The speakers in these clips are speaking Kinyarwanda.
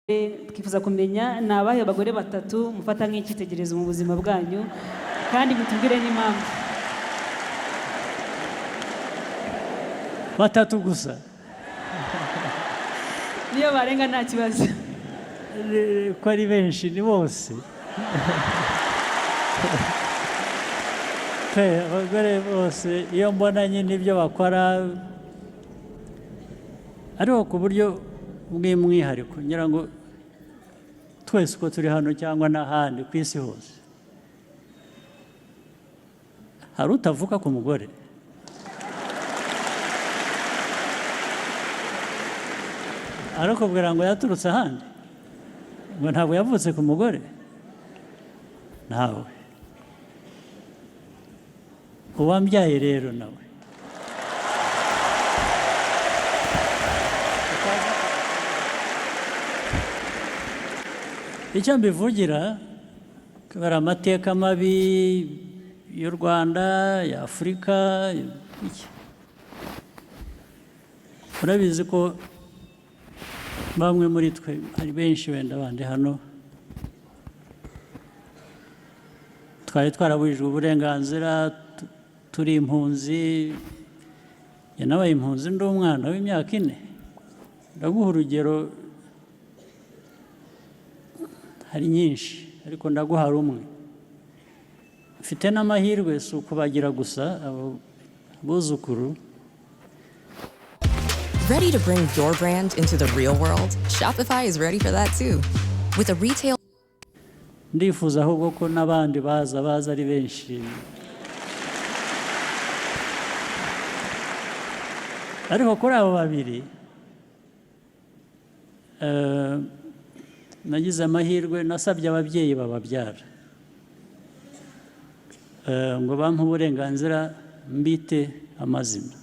Twifuza kumenya ni abahe bagore batatu mufata nk'icyitegererezo mu buzima bwanyu, kandi mutubwire n'impamvu. Batatu gusa? Niyo barenga nta kibazo. Ko ari benshi, ni bose pe. Abagore bose iyo mbona nyine ibyo bakora, ariko ku buryo bw'umwihariko ngira ngo twese uko turi hano cyangwa n'ahandi ku isi hose, hari utavuka ku mugore? Arakubwira ngo yaturutse ahandi, ngo ntabwo yavutse ku mugore? Ntawe. Uwambyaye rero nawe. Icyo mbivugira, kubera amateka mabi y'u Rwanda, ya Afurika, iki. Urabizi ko bamwe muri twe, hari benshi wenda bandi hano, twari twarabujijwe uburenganzira, turi impunzi. Njye nabaye impunzi ndi umwana w'imyaka 4. Ndaguha urugero, hari nyinshi ariko ndaguha rumwe. Mfite n'amahirwe, si ukubagira gusa abo buzukuru. Ready to bring your brand into the real world? Shopify is ready for that too. With a retail Ndifuza ahubwo ko n'abandi baza, baza ari benshi, ariko kuri abo babiri nagize amahirwe. Nasabye ababyeyi bababyara ngo bampe uburenganzira mbite amazina.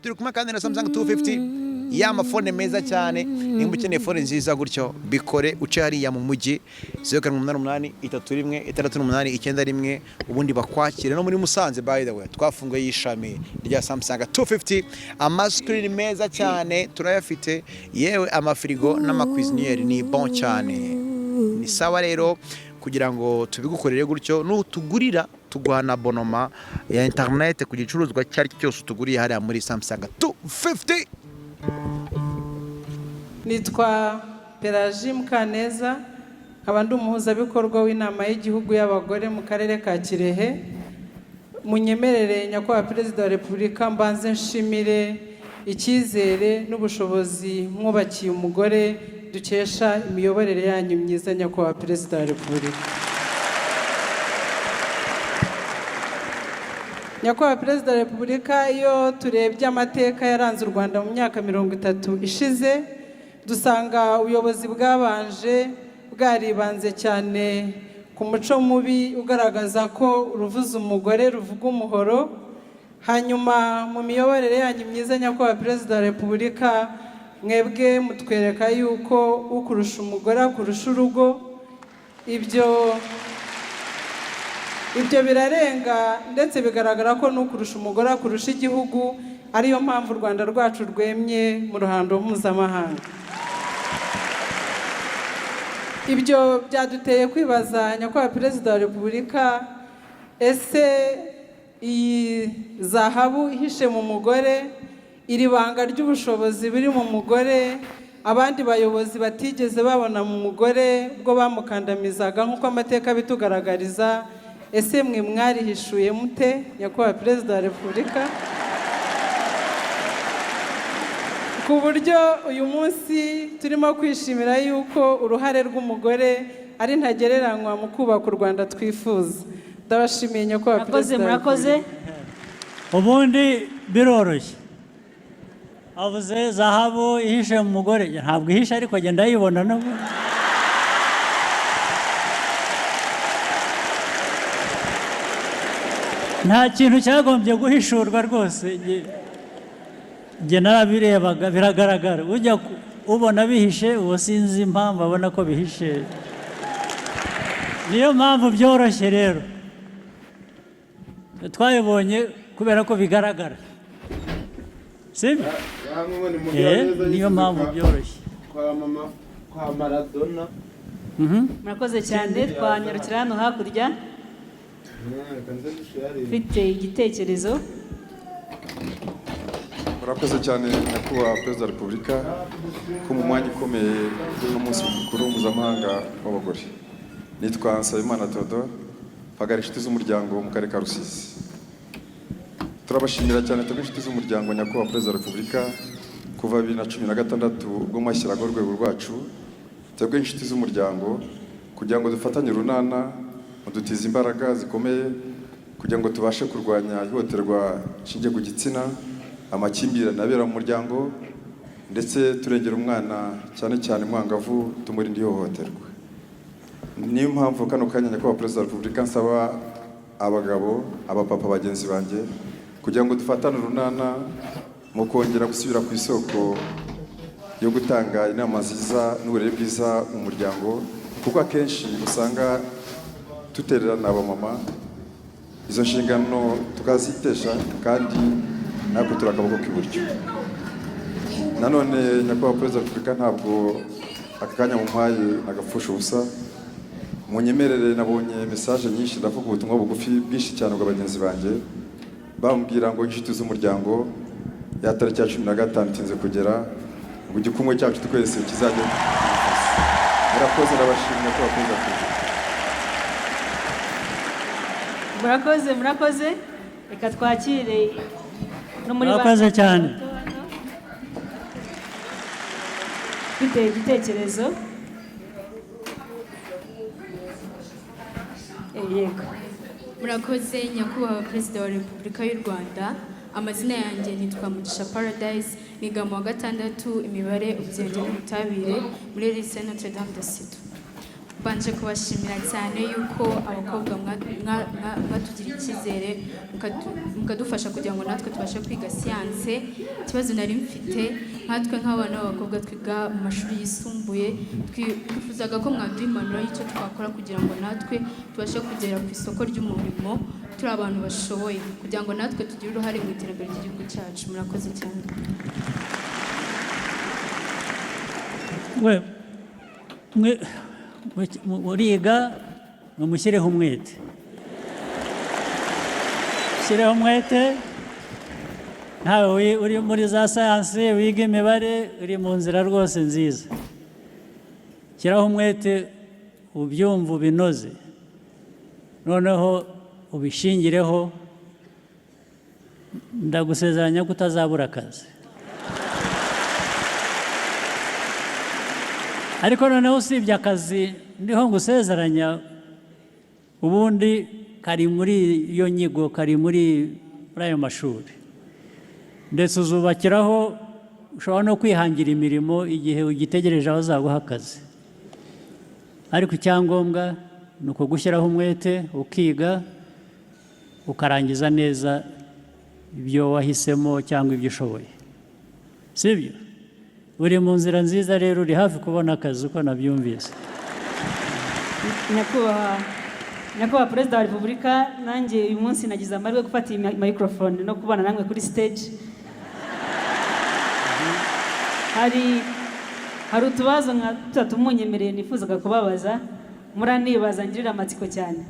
Turi kumwe kandi na Samsung 250, ya mafone meza cyane. Nimba ukeneye phone nziza gutyo, bikore uce hariya mu mujyi, 0788 31 68 91, ubundi bakwakire. No muri Musanze, by the way, twafunguye ishami rya Samsung 250. Amascreen meza cyane turayafite, yewe amafirigo n'amacuisinière ni bon cyane. Ni sawa rero kugira ngo tubigukorere gutyo. Nutugurira tuguha na abonnement ya internet ku gicuruzwa icyo ari cyo cyose utuguriye hariya muri Samsung 250. Nitwa Pelagie Mukaneza, nkaba ndi umuhuzabikorwa w'inama y'igihugu y'abagore mu karere ka Kirehe. Munyemerere, Nyakubahwa Perezida wa Repubulika, mbanze nshimire icyizere n'ubushobozi mwubakiye umugore dukesha imiyoborere yanyu myiza, Nyakubahwa Perezida wa Repubulika. Nyakubahwa Perezida wa Repubulika, iyo turebye amateka yaranze u Rwanda mu myaka 30 ishize, dusanga ubuyobozi bwabanje bwaribanze cyane ku muco mubi ugaragaza ko uruvuze umugore ruvuga umuhoro. Hanyuma mu miyoborere yanyu myiza, Nyakubahwa Perezida wa Repubulika, mwebwe mutwereka yuko ukurusha umugore akurusha urugo. Ibyo birarenga, ndetse bigaragara ko n'ukurusha umugore akurusha igihugu, ariyo mpamvu u Rwanda rwacu rwemye mu ruhando mpuzamahanga. Ibyo byaduteye kwibaza, Nyakubahwa Perezida wa Repubulika, ese iyi zahabu ihishe mu mugore, iri banga ry'ubushobozi buri mu mugore, abandi bayobozi batigeze babona mu mugore ubwo bamukandamizaga nk'uko amateka abitugaragariza, ese mwe mwarihishuye mute, Nyakubahwa Perezida wa Repubulika, ku buryo uyu munsi turimo kwishimira yuko uruhare rw'umugore ari ntagereranywa mu kubaka u Rwanda twifuza? Ndabashimiye, Nyakubahwa Murakoze. Perezida wa Murakoze. Repubulika. Ubundi biroroshye, avuze zahabu ihishe mu mugore. Ntabwo ihishe, ariko agenda ayibona n'ubu. Nta kintu cyagombye guhishurwa rwose. Njye narabirebaga biragaragara. Ujya ubona bihishe, uwo sinzi impamvu abona ko bihishe. Niyo mpamvu byoroshye rero. Twabibonye kubera ko bigaragara, sibyo? Niyo mpamvu byoroshye. Kwa mama, kwa Maradona. Murakoze cyane. Twanyarukira hano hakurya. Reka nze dusharinge. Ufite igitekerezo. Murakoze cyane, Nyakubahwa Perezida wa Repubulika, ko mu mwanya ukomeye w'uno munsi mukuru mpuzamahanga w'abagore. Nitwa Nsabimana Theodore, mpagarariye Inshuti z'Umuryango mu Karere ka Rusizi. Turabashimira cyane twebwe Inshuti z'Umuryango, Nyakubahwa Perezida wa Repubulika. Kuva 2016 ubwo mwashyiraga urwego rwacu, twebwe Inshuti z'Umuryango, kugira ngo dufatanye urunana, mudutize imbaraga zikomeye kugira ngo tubashe kurwanya ihohoterwa rishingiye ku gitsina, amakimbirane abera mu muryango, ndetse turengera umwana, cyane cyane umwangavu, tumurinda ihohoterwa. Niyo mpamvu kano kanya, Nyakubahwa Perezida wa Repubulika, nsaba abagabo, abapapa bagenzi banjye, kugira ngo dufatane urunana mu kongera gusubira ku isoko yo gutanga inama nziza n'uburere bwiza mu muryango, kuko akenshi usanga dutererana abamama, izo nshingano tukazitesha, kandi natwe turi akaboko k'iburyo. Nanone, Nyakubahwa Perezida wa Repubulika, ntabwo aka kanya mumpaye nagapfusha ubusa. Munyemerere, nabonye message nyinshi, ndavuga ubutumwa bugufi bwinshi cyane bwa bagenzi banjye, bambwira ngo Inshuti z'Umuryango ya tariki ya 15 itinze kugera, ngo igikumwe cyacu twese kizajya. Murakoze, ndabashimira ko bakomeza kuza. Murakoze, murakoze. Reka twakire no muri Murakoze cyane. Bato hano. Ufite igitekerezo. Yego. Murakoze, Nyakubahwa Perezida wa Repubulika y'u Rwanda. Amazina yanjye nitwa Mugisha Paradise, niga mu wa gatandatu imibare, ubugenge n'ubutabire muri Lycée Notre Dame de Citeaux. Mbanje kubashimira cyane yuko abakobwa mwatugiriye icyizere, mukadufasha kugira ngo natwe tubashe kwiga siyanse. Ikibazo nari mfite, nkatwe nk'abana b'abakobwa twiga mu mashuri yisumbuye, twifuzaga ko mwaduha impanuro y'icyo twakora kugira ngo natwe tubashe kugera ku isoko ry'umurimo turi abantu bashoboye, kugira ngo natwe tugire uruhare mu iterambere ry'igihugu cyacu. Murakoze cyane. We mwe muriga, mumushyireho umwete, shyireho umwete. Ntawe uri muri za sayansi, wiga imibare, uri mu nzira rwose nziza. Shyiraho umwete, ubyumve, ubinoze, noneho ubishingireho. Ndagusezeranya ko utazabura akazi. Ariko noneho usibye akazi ndiho ngusezeranya, ubundi kari muri iyo nyigo, kari muri ayo mashuri, ndetse uzubakiraho, ushobora no kwihangira imirimo igihe ugitegereje aho azaguha akazi. Ariko icyangombwa ni ukugushyiraho umwete, ukiga, ukarangiza neza ibyo wahisemo cyangwa ibyo ushoboye, sibyo? Uri mu nzira nziza rero, uri hafi kubona akazi uko nabyumvise. Nyakubahwa Perezida wa Repubulika, nanjye uyu munsi nagize amahirwe yo gufata iyi microphone no kubana namwe kuri stage. Hari utubazo nka tutatu munyemereye nifuzaga kubabaza. Muranibaza, ngirira amatsiko cyane.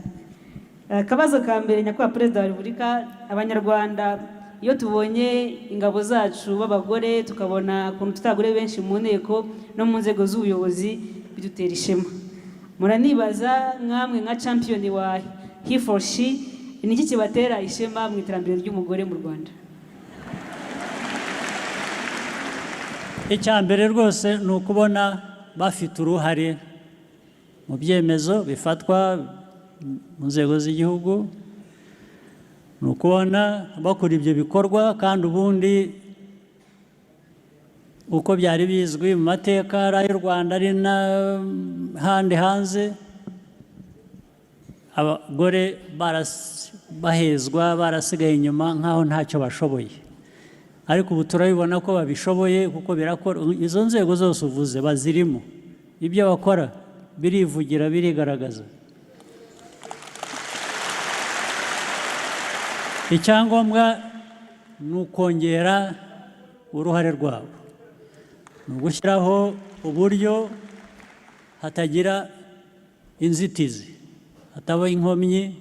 Akabazo ka mbere, Nyakubahwa Perezida wa Repubulika: Abanyarwanda iyo tubonye ingabo zacu b'abagore, tukabona ukuntu dufite abagore benshi mu nteko no mu nzego z'ubuyobozi, bidutera ishema. Muranibaza, nkamwe nka champion wa He for She, ni iki kibatera ishema mu iterambere ry'umugore mu Rwanda? Icya mbere rwose ni ukubona bafite uruhare mu byemezo bifatwa mu nzego z'igihugu, ni ukubona bakora ibyo bikorwa. Kandi ubundi uko byari bizwi mu mateka, ari ay'u Rwanda, ari n'ahandi hanze, abagore bahezwa, barasigaye inyuma nk'aho ntacyo bashoboye. Ariko ubu turabibona ko babishoboye, kuko birakora. Izo nzego zose uvuze bazirimo, ibyo bakora birivugira, birigaragaza. Icyangombwa ni ukongera uruhare rwabo, ni ugushyiraho uburyo hatagira inzitizi, hataba inkomyi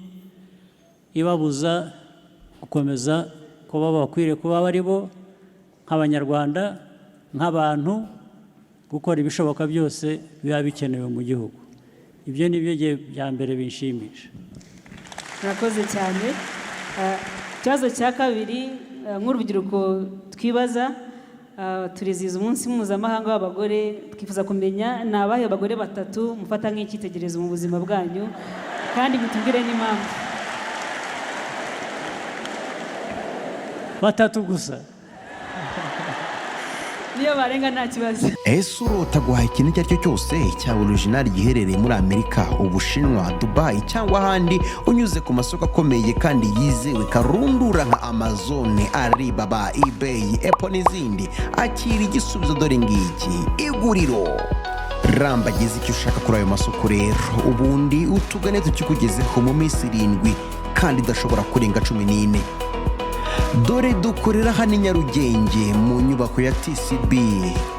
ibabuza gukomeza kuba bakwiriye kuba bari bo nk'Abanyarwanda, nk'abantu, gukora ibishoboka byose biba bikenewe mu gihugu. Ibyo ni byo bya mbere binshimisha. Murakoze cyane. Ikibazo cya kabiri, nk'urubyiruko twibaza, turizihiza umunsi mpuzamahanga w'abagore, twifuza kumenya ni abahe bagore batatu mufata nk'icyitegererezo mu buzima bwanyu, kandi mutubwire n'impamvu. Batatu gusa? Niyo barenga nta kibazo. Ese urota guhaha ikintu icyo ari cyo cyose, cyaba original giherereye muri Amerika, Ubushinwa, Dubayi cyangwa ahandi, unyuze ku masoko akomeye kandi yizewe karundura nka Amazon, Alibaba, eBay, Apple n'izindi? Akira igisubizo, dore ngiki: Iguriro. Rambagize icyo ushaka kuri ayo masoko rero, ubundi utugane tukikugezeho mu minsi 7 kandi idashobora kurenga 14. Dore dukorera hano i Nyarugenge mu nyubako ya TCB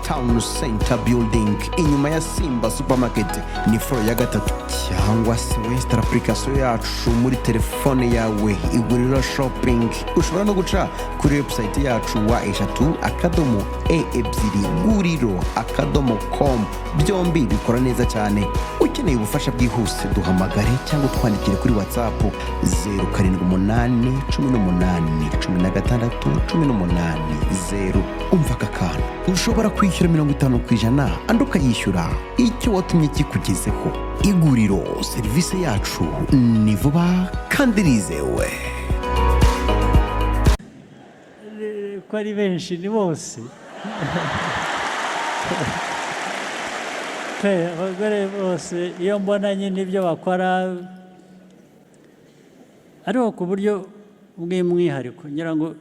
Town Center Building, inyuma ya Simba Supermarket, ni floor ya gatatu. Cyangwa se winstalla application yacu muri telefone yawe, Iguriro Shopping. Ushobora no guca kuri website yacu www.e2guriro.com. Byombi bikora neza cyane. Ukeneye ubufasha bwihuse, duhamagare cyangwa utwandikire kuri WhatsApp 0781816180. Umva aka kantu: ushobora kwishyura 50%, andi ukayishyura icyo watumye kikugezeho. Iguriro, serivisi yacu ni vuba kandi irizewe. Ko ari benshi, ni bose pe, abagore bose. Iyo mbona nyine ibyo bakora, ariko ku buryo bw'umwihariko, ngira ngo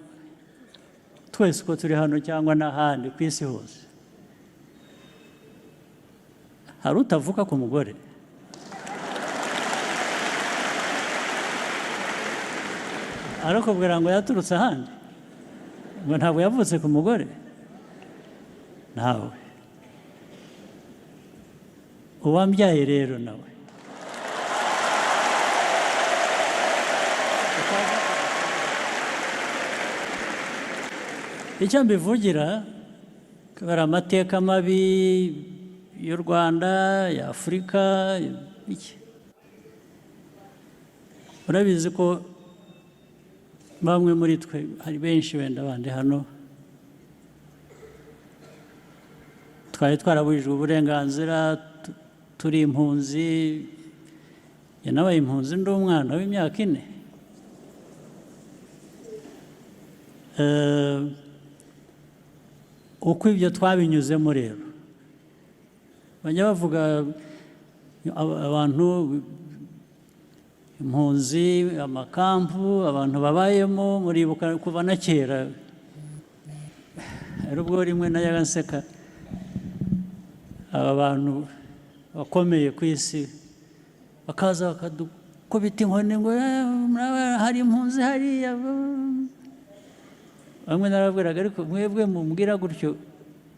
twese uko turi hano cyangwa n'ahandi ku isi hose, hari utavuka ku mugore? Arakubwira ngo yaturutse ahandi, ngo ntabwo yavutse ku mugore? Ntawe. Uwambyaye rero nawe, icyo mbivugira, kubera amateka mabi y'u Rwanda, ya Afurika, iki, urabizi ko bamwe muri twe, hari benshi wenda bandi hano, twari twarabujijwe uburenganzira, turi impunzi. Njye nabaye impunzi ndi umwana w'imyaka 4. Uko ibyo twabinyuzemo rero, bajya bavuga abantu, impunzi, amakampu abantu babayemo, muribuka kuva na kera. Hari ubwo rimwe najyaga nseka aba bantu bakomeye ku isi bakaza bakadukubita inkoni ngo "Muraba hari impunzi hariya." Bamwe narababwiraga, ariko mwebwe mumbwira gutyo,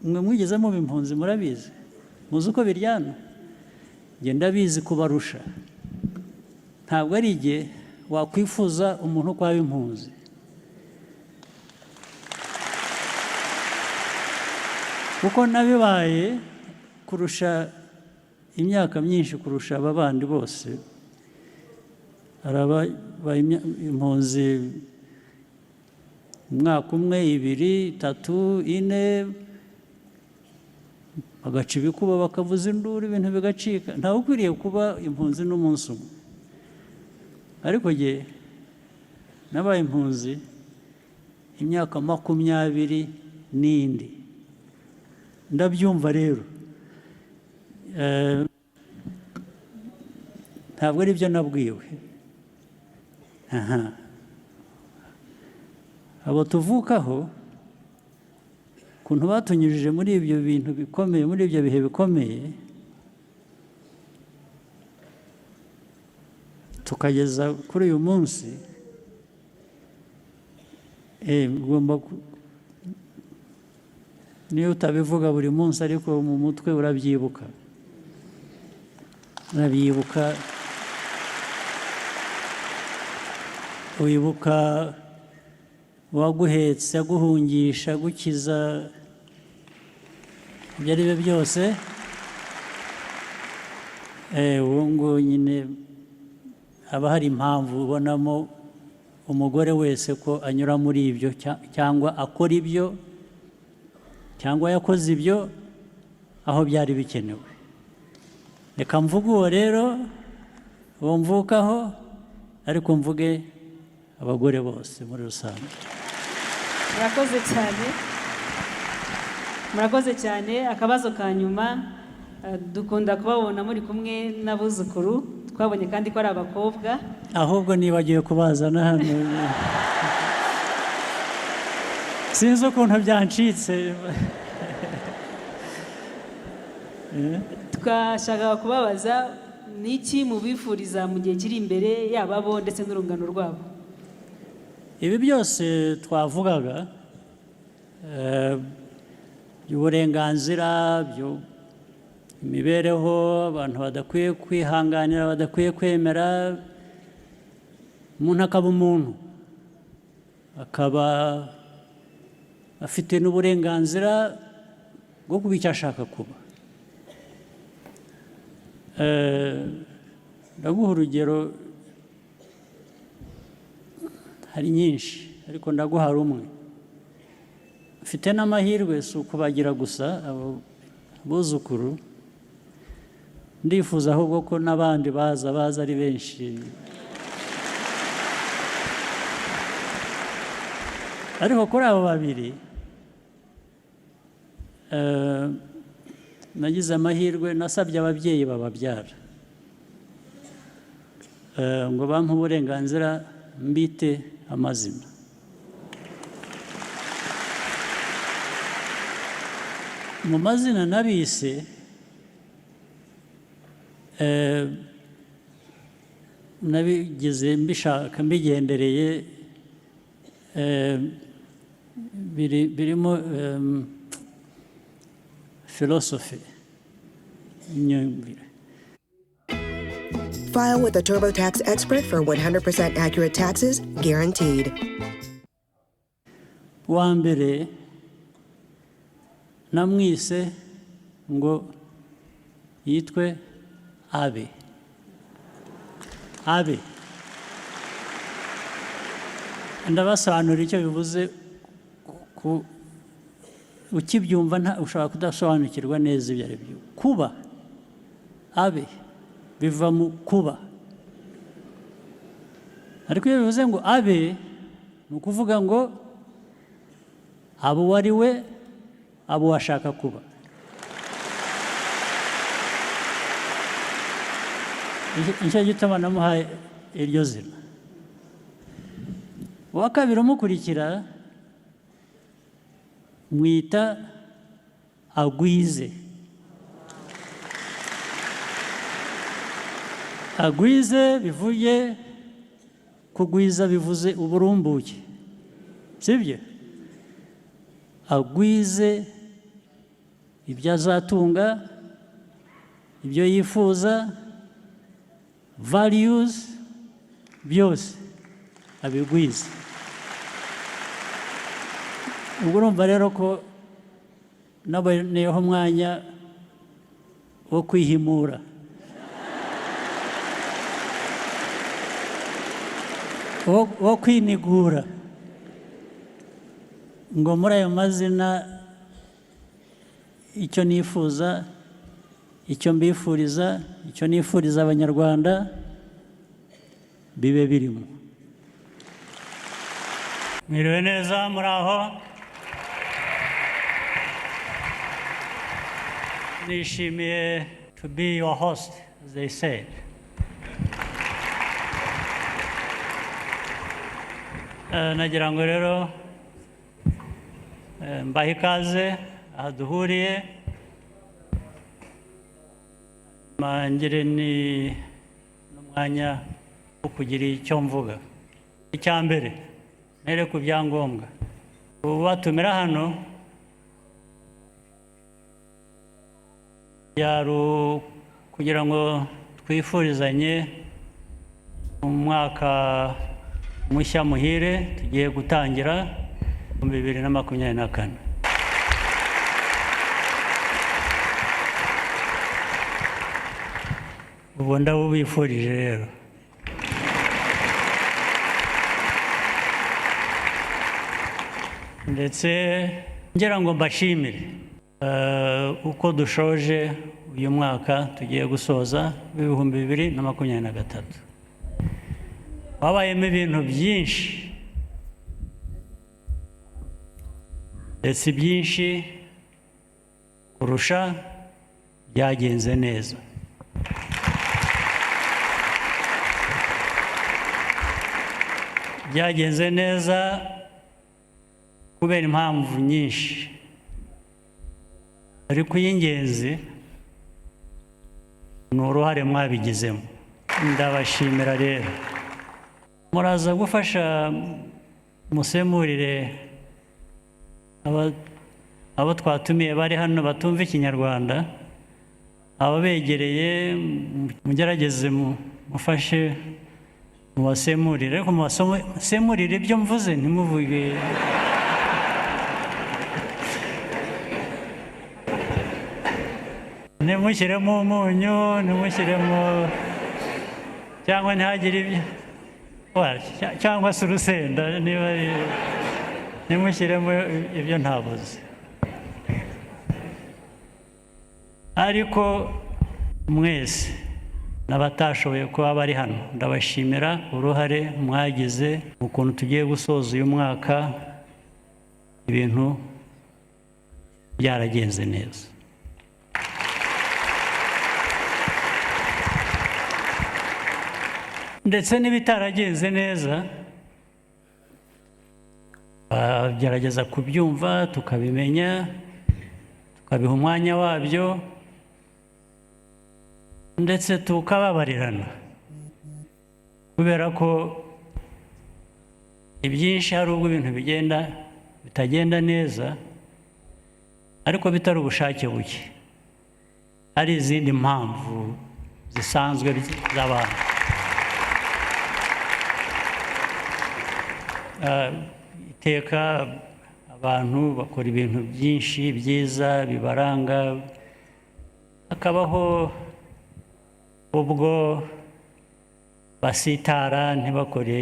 mwe mwigeze muba impunzi? Murabizi, muzi uko biryana? Njye ndabizi kubarusha. Ntabwo ari igihe wakwifuza umuntu ko aba impunzi, kuko nabibaye kurusha imyaka myinshi, kurusha aba bandi bose. Hari ababaye impunzi umwaka umwe, 2, 3, 4, bagaca ibikuba, bakavuza induru, ibintu bigacika. Ntawe ukwiriye kuba impunzi n'umunsi umwe, ariko jye nabaye impunzi imyaka 20 n'indi, ndabyumva rero. Ntabwo ari byo nabwiwe. Aha, abo tuvukaho, ukuntu batunyujije muri ibyo bintu bikomeye, muri ibyo bihe bikomeye, tukageza kuri uyu munsi. Ugomba niyo utabivuga buri munsi, ariko mu mutwe urabyibuka, urabyibuka. Wibuka uwaguhetse, aguhungisha, agukiza, ibyo ari byo byose. Uwo nguwo nyine haba hari impamvu ubonamo umugore wese ko anyura muri ibyo, cyangwa akora ibyo, cyangwa yakoze ibyo aho byari bikenewe. Reka mvuge uwo rero, uwo mvukaho, ariko mvuge abagore bose muri rusange. Murakoze cyane, murakoze cyane. Akabazo ka nyuma, dukunda kubabona muri kumwe n'abuzukuru, twabonye kandi ko ari abakobwa. Ahubwo nibagiwe kubazana hano, sinzi ukuntu byancitse. Twashakaga kubabaza, ni iki mubifuriza mu gihe kiri imbere, yaba bo ndetse n'urungano rwabo? Ibi byose twavugaga, by'uburenganzira, imibereho abantu badakwiye kwihanganira, badakwiye kwemera, umuntu akaba umuntu, akaba afite n'uburenganzira bwo kuba icyo ashaka kuba. Ndaguha urugero, hari nyinshi ariko ndaguha rumwe. Mfite n'amahirwe, si ukubagira gusa abo buzukuru, ndifuza ahubwo ko n'abandi baza, baza ari benshi. Ariko kuri abo babiri, nagize amahirwe, nasabye ababyeyi bababyara ngo bampe uburenganzira mbite amazina. Mu mazina nabise, nabigize mbishaka, mbigendereye, birimo philosophy, imyumvire. File with a TurboTax expert for 100% accurate taxes guaranteed. Uwa mbere namwise ngo yitwe Abe. Abe, ndabasobanurira icyo bivuze. Ku ukibyumva ushobora kudasobanukirwa neza ibyo ari byo. Kuba abe biva mu kuba, ariko iyo bivuze ngo abe, ni ukuvuga ngo abo uwo ari we, abo washaka kuba. Nicyo gituma namuhaye iryo zina. Uwa kabiri umukurikira mwita Agwize. Agwize bivuye kugwiza, bivuze uburumbuke, sibyo? Agwize ibyo azatunga, ibyo yifuza, values, byose abigwize. Ubwo urumva rero ko naboneyeho umwanya wo kwihimura, wo kwinigura, ngo muri ayo mazina icyo nifuza, icyo mbifuriza, icyo nifuriza Abanyarwanda bibe birimo. Mwiriwe neza, muri aho? Nishimiye to be your host, as they said. Nagira ngo rero mbahe ikaze aha duhuriye, mangire ni n'umwanya wo kugira icyo mvuga. Icya mbere, Mpere ku byangombwa. Ubu batumira hano byari kugira ngo twifurizanye umwaka mushya muhire tugiye gutangira mu 2024. Ubu ndabubifurije rero. Ndetse ngira ngo mbashimire uko dushoje uyu mwaka tugiye gusoza 2023. Wabayemo ibintu byinshi, ndetse byinshi kurusha byagenze neza. Byagenze neza kubera impamvu nyinshi, ariko iy'ingenzi ni uruhare mwabigizemo. Ndabashimira rero. Muraza gufasha musemurire abo twatumiye bari hano batumva Ikinyarwanda, ababegereye mugerageze mufashe mubasemurire, ariko mubasemurire ibyo mvuze ntimuvuge. Ntimushyiremo umunyu, ntimushyiremo cyangwa ntihagire ibyo cyangwa se urusenda, niba ntimushyiremo ibyo ntabuze. Ariko mwese n'abatashoboye kuba bari hano, ndabashimira uruhare mwagize mu kuntu tugiye gusoza uyu mwaka ibintu byaragenze neza. Ndetse n'ibitaragenze neza bagerageza kubyumva, tukabimenya, tukabiha umwanya wabyo, ndetse tukababarirana, kubera ko ibyinshi hari ubwo ibintu bigenda bitagenda neza ariko bitari ubushake buke, hari izindi mpamvu zisanzwe z'abantu. Iteka abantu bakora ibintu byinshi byiza bibaranga, hakabaho ubwo basitara ntibakore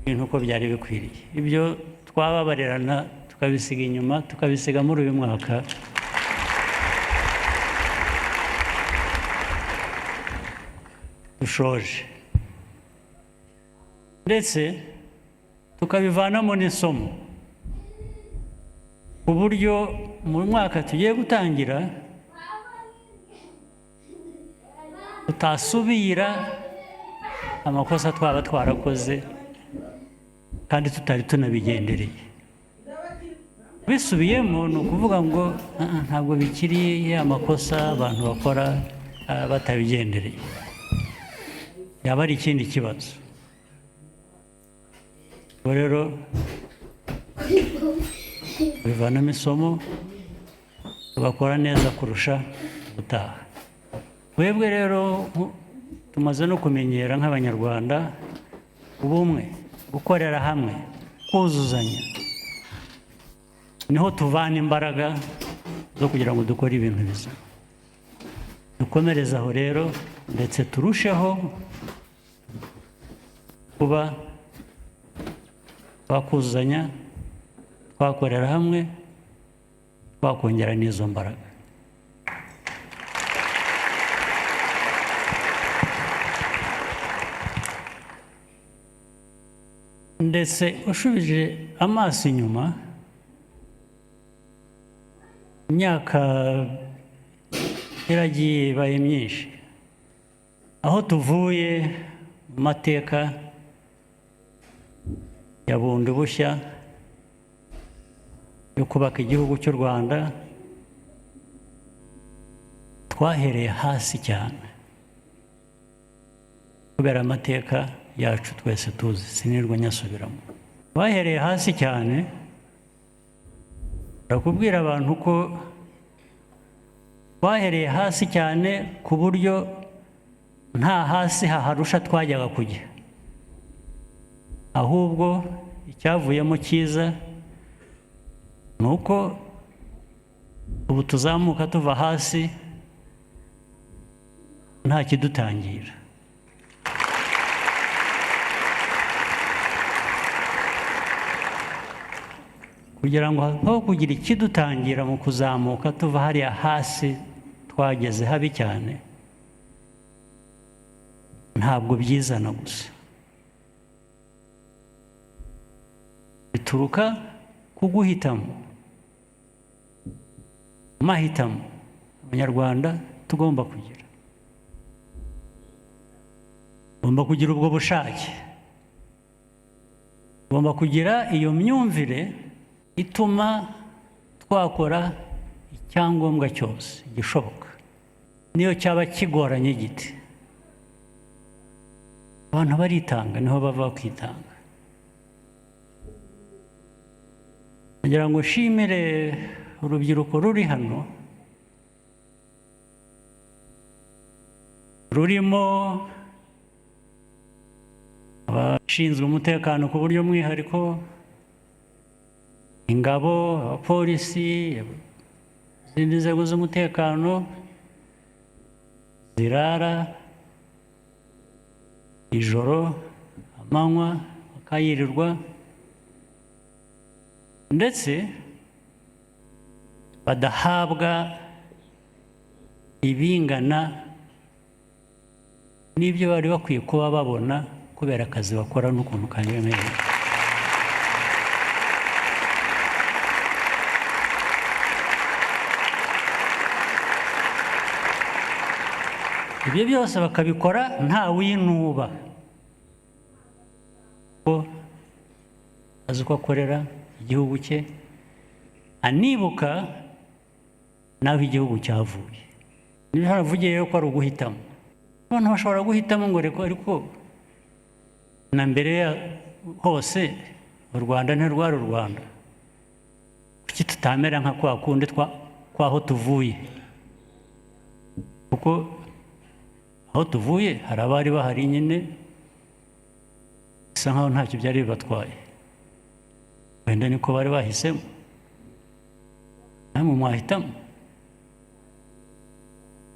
ibintu uko byari bikwiriye. Ibyo twababarirana tukabisiga inyuma, tukabisiga muri uyu mwaka. Dushoje, ndetse tukabivanamo n'isomo, ku buryo mu mwaka tugiye gutangira tutasubira amakosa twaba twarakoze kandi tutari tunabigendereye. Bisubiyemo ni ukuvuga ngo ntabwo bikiri amakosa abantu bakora batabigendereye, yaba ari ikindi kibazo. Ubwo rero bivanamo isomo, tugakora neza kurusha ubutaha. Twebwe rero tumaze no kumenyera nk'Abanyarwanda ubumwe, gukorera hamwe, kuzuzanya, niho tuvana imbaraga zo kugira ngo dukore ibintu bizima. Dukomereze aho rero, ndetse turusheho kuba twakuzuzanya, twakorera hamwe, twakongera n'izo mbaraga. Ndetse ushubije amaso inyuma, imyaka iragiye ibaye myinshi, aho tuvuye mu mateka ya bundi bushya yo kubaka igihugu cy'u Rwanda, twahereye hasi cyane kubera amateka yacu twese tuzi, sinirwa nyasubiramo. Bahereye hasi cyane, barakubwira abantu ko bahereye hasi cyane ku buryo nta hasi haharusha twajyaga kujya, ahubwo icyavuyemo cyiza ni uko ubu tuzamuka tuva hasi nta kidutangira. Kugira ngo habeho kugira ikidutangira mu kuzamuka tuva hariya hasi twageze habi cyane, ntabwo byizana gusa, bituruka ku guhitamo, amahitamo Abanyarwanda tugomba kugira. Tugomba kugira ubwo bushake, tugomba kugira iyo myumvire ituma twakora icyangombwa cyose gishoboka, niyo cyaba kigoranye gite. Abantu baritanga, niho bava kwitanga. Kugira ngo nshimire urubyiruko ruri hano, rurimo abashinzwe umutekano ku buryo mwihariko, ingabo, abapolisi, izindi nzego z'umutekano zirara ijoro, amanywa, bakayirirwa, ndetse badahabwa ibingana n'ibyo bari bakwiye kuba babona kubera akazi bakora n'ukuntu karemereye. Ibyo byose bakabikora nta winuba, ko azi uko akorera igihugu cye, anibuka n'aho igihugu cyavuye. Niba haravugiye ko ari uguhitamo, abantu bashobora guhitamo ngo reka, ariko na mbere hose u Rwanda ntirwari u Rwanda, kuki tutamera nka kwa kundi kwaho tuvuye? Kuko aho tuvuye hari abari bahari nyine bisa nkaho ntacyo byari bibatwaye, wenda niko bari bahisemo, namwe mwahitamo.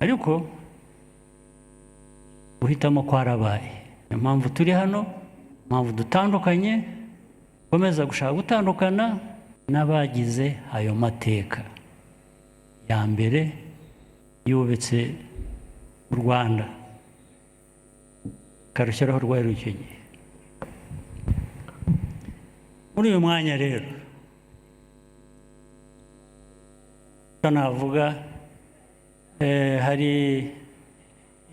Ariko guhitamo kwarabaye, niyo mpamvu turi hano, mpamvu dutandukanye, komeza gushaka gutandukana n'abagize ayo mateka ya mbere yubitse u Rwanda karushyiraho rwari icyo gihe. Muri uyu mwanya rero navuga hari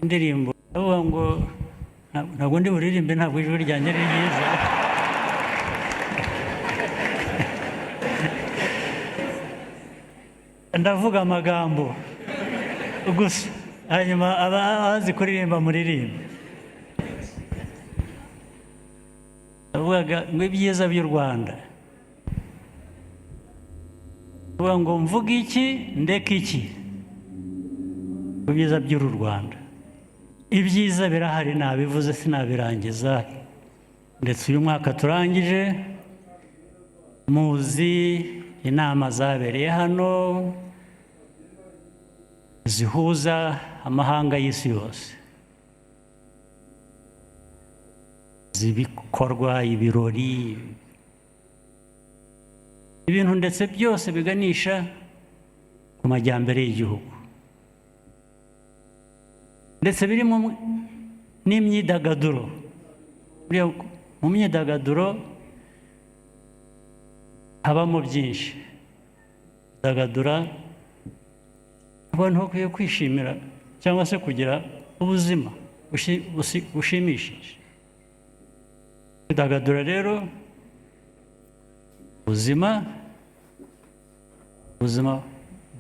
indirimbo avuga ngo ntabwo ndi buririmbe, ntabwo ijwi ryanjye ari ryiza. Ndavuga amagambo gusa, hanyuma abazi kuririmba muririmbe. Avugaga ngo ibyiza by'u Rwanda, avuga ngo mvuga iki ndeka iki ku byiza by'uru Rwanda. Ibyiza birahari, nabivuze sinabirangiza, ndetse uyu mwaka turangije muzi inama zabereye hano zihuza amahanga y'isi yose, zibikorwa, ibirori, ibintu ndetse byose biganisha ku majyambere y'igihugu, ndetse birimo n'imyidagaduro. Mu myidagaduro habamo byinshi. Dagadura abantu bakwiye kwishimira cyangwa se kugira ubuzima bushimishije. Kwidagadura rero ubuzima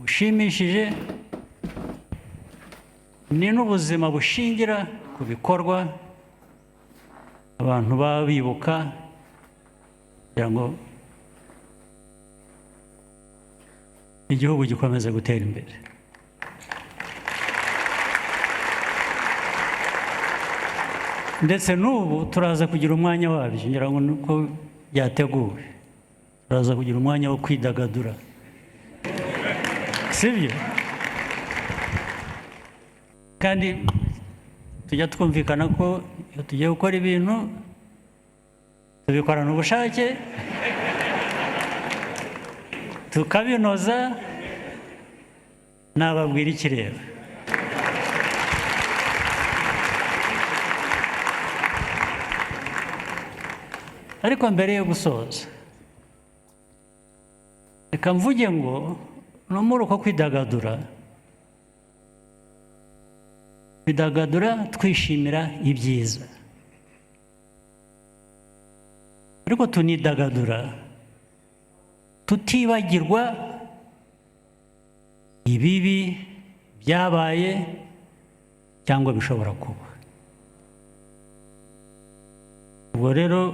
bushimishije ni n'ubuzima bushingira ku bikorwa Abantu baba bibuka kugira ngo igihugu gikomeze gutera imbere. Ndetse n'ubu turaza kugira umwanya wabyo, ngira ngo nuko byateguwe, turaza kugira umwanya wo kwidagadura, sibyo? Kandi tujya twumvikana ko iyo tugiye gukora ibintu tubikorana ubushake, tukabinoza. Nababwira iki rero? Ariko mbere yo gusoza, reka mvuge ngo no muri uko kwidagadura, kwidagadura twishimira ibyiza, ariko tunidagadura tutibagirwa ibibi byabaye cyangwa bishobora kuba. Ubwo rero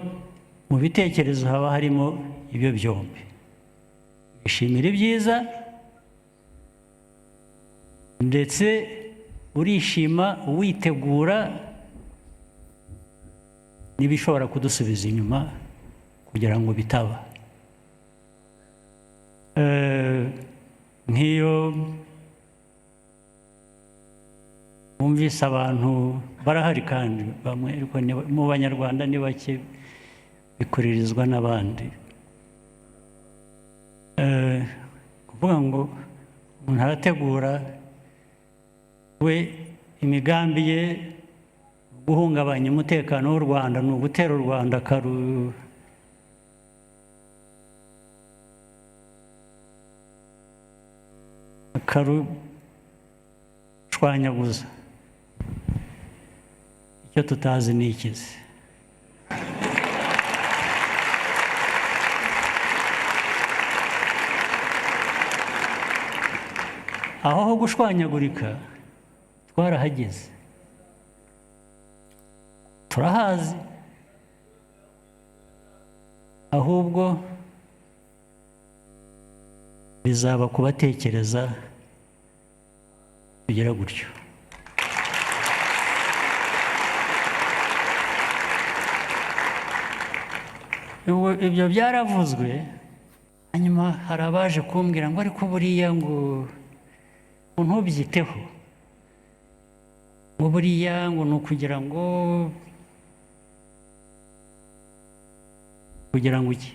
mu bitekerezo haba harimo ibyo byombi: wishimira ibyiza, ndetse urishima witegura n'ibishobora kudusubiza inyuma kugira ngo bitaba. Nk'iyo wumvise abantu barahari, kandi bamwe ariko mu Banyarwanda ni bake, bikuririzwa n'abandi, kuvuga ngo umuntu arategura we imigambi ye guhungabanya umutekano w'u Rwanda, ni ugutera u Rwanda akarushwanyaguza. Icyo tutazi ni ikizi. Aho ho gushwanyagurika twarahageze, turahazi, ahubwo bizaba kubatekereza tugera gutyo. Ibyo byaravuzwe, hanyuma hari abaje kumbwira ngo ariko buriya ngo ntubyiteho, ngo buriya ngo ni ukugira ngo iki?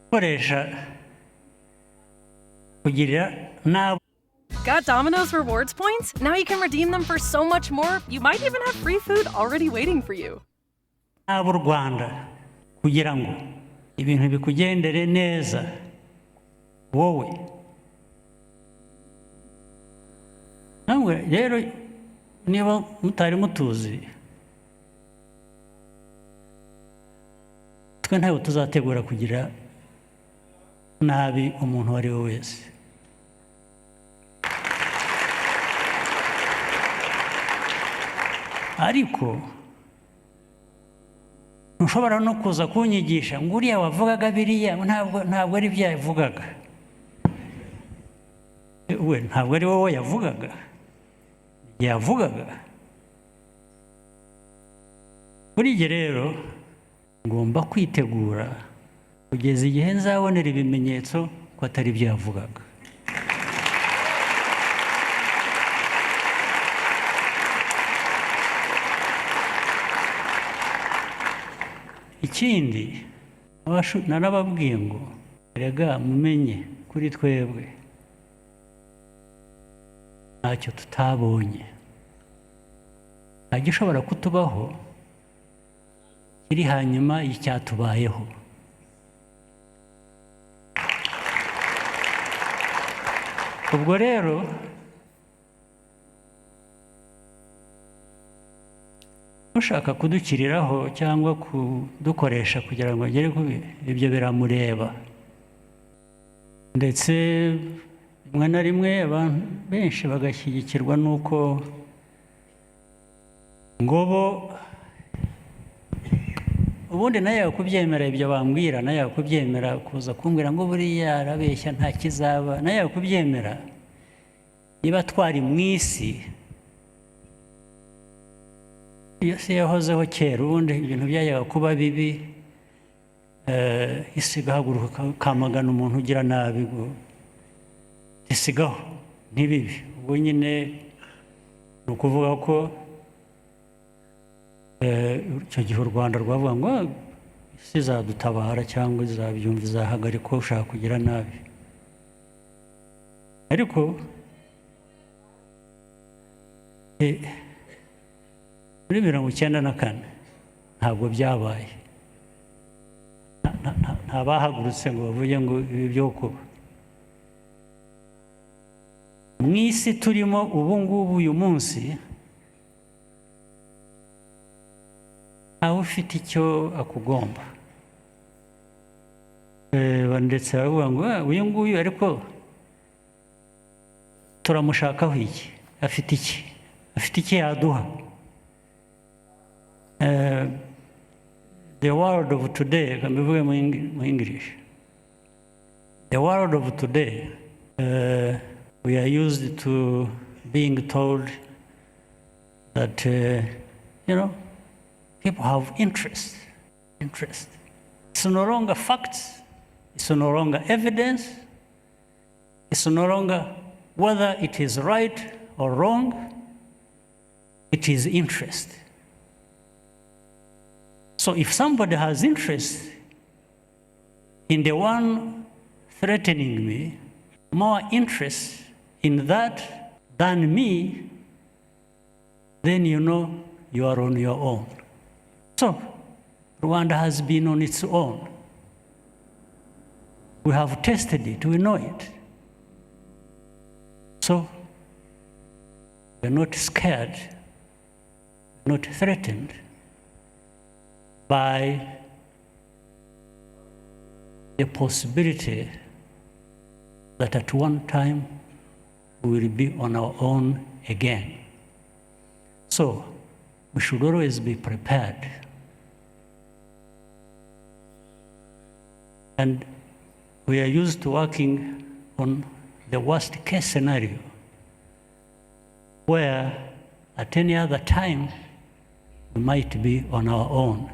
Gukoresha kugirira nabi. Got Domino's rewards points? Now you can redeem them for so much more. You might even have free food already waiting for you. N'ab'u Rwanda, kugira ngo ibintu bikugendere neza wowe nawe. Rero niba mutari mutuzi, twe ntabwo tuzategura kugira nabi umuntu uwo ari we wese. Ariko ntushobora no kuza kunyigisha ngo uriya wavugaga biriya ntabwo ari byo yavugaga. We ntabwo ari wowe yavugaga, yavugaga. Kuri ibyo rero ngomba kwitegura kugeza igihe nzabonera ibimenyetso ko atari byo yavugaga. Ikindi, narababwiye ngo erega mumenye kuri twebwe ntacyo tutabonye, nta gishobora kutubaho kiri hanyuma y'icyatubayeho. Ubwo rero ushaka kudukiriraho cyangwa kudukoresha kugira ngo agere ku ibyo biramureba, ndetse Rimwe na rimwe abantu benshi bagashyigikirwa n'uko ngo bo ubundi nawe yakubyemera, ibyo bambwira nawe yakubyemera, kuza kumbwira ngo buriya arabeshya, nta kizaba, nawe yakubyemera. Niba twari mu isi, iyo si yahozeho kera, ubundi ibintu byajyaga kuba bibi, isi igahaguruka ikamagana umuntu ugira nabi ngo isigaho ntibibi. Ubwo nyine ni ukuvuga ko icyo gihe u Rwanda rwavuga ngo: "Ah, isi izadutabara cyangwa izabyumva, izahagarika ushaka kugira nabi." Ariko muri 94 ntabwo byabaye. Nta bahagurutse ngo bavuge ngo ibi byo kuba mu isi turimo ubu ngubu uyu munsi, ntawe ufite icyo akugomba. Ndetse baravuga ngo: "Ah, uyu nguyu ariko turamushakaho iki? Afite iki? Afite iki yaduha?" The world of today, reka mbivuge mu English, the world of today, we are used to being told that people have interest. It's no longer facts, it's no longer evidence, it's no longer whether it is right or wrong, it is interest. So if somebody has interest in the one threatening me, more interest in that than me, then you know you are on your own. So Rwanda has been on its own. We have tested it, we know it. So we are not scared, not threatened by the possibility that at one time we will be on our own again. So we should always be prepared. And we are used to working on the worst case scenario, where at any other time we might be on our own.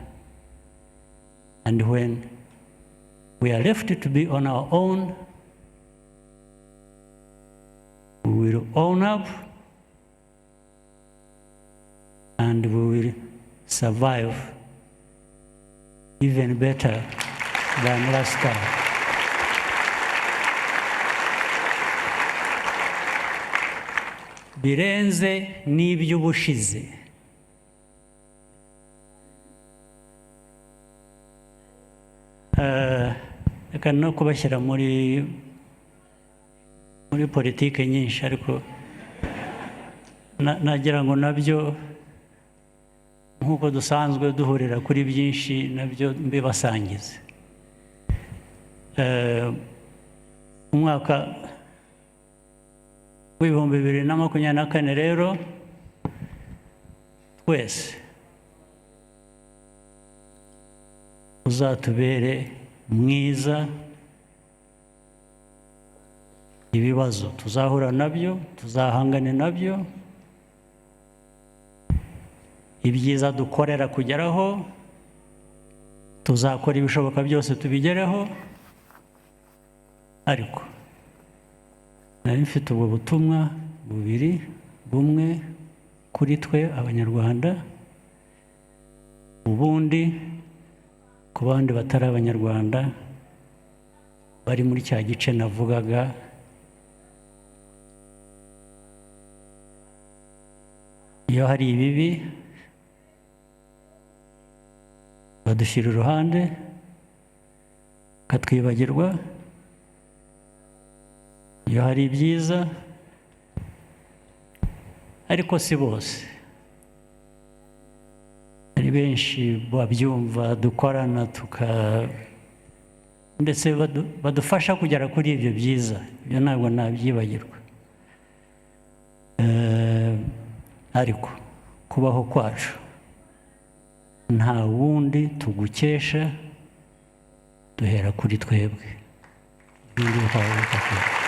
And when we are left to be on our own, we will own up and we will survive even better than last time. Birenze n'iby'ubushize. Reka no kubashyira muri politiki nyinshi, ariko nagira ngo nabyo, nk'uko dusanzwe duhurira kuri byinshi, nabyo mbibasangize. Umwaka w'2024 rero, twese uzatubere mwiza. Ibibazo tuzahura nabyo, tuzahangane nabyo. Ibyiza dukorera kugeraho, tuzakora ibishoboka byose tubigereho. Ariko nari mfite ubwo butumwa bubiri: bumwe kuri twe Abanyarwanda, ubundi ku bandi batari Abanyarwanda bari muri cya gice navugaga. Iyo hari ibibi badushyira iruhande bakatwibagirwa, iyo hari ibyiza, ariko si bose, hari benshi babyumva dukorana. Ndetse badufasha kugera kuri ibyo byiza. Ibyo ntabwo nabyibagirwa. Ariko kubaho kwacu nta wundi tugukesha, duhera kuri twebwe. Ibindi bikaba bikakwereka.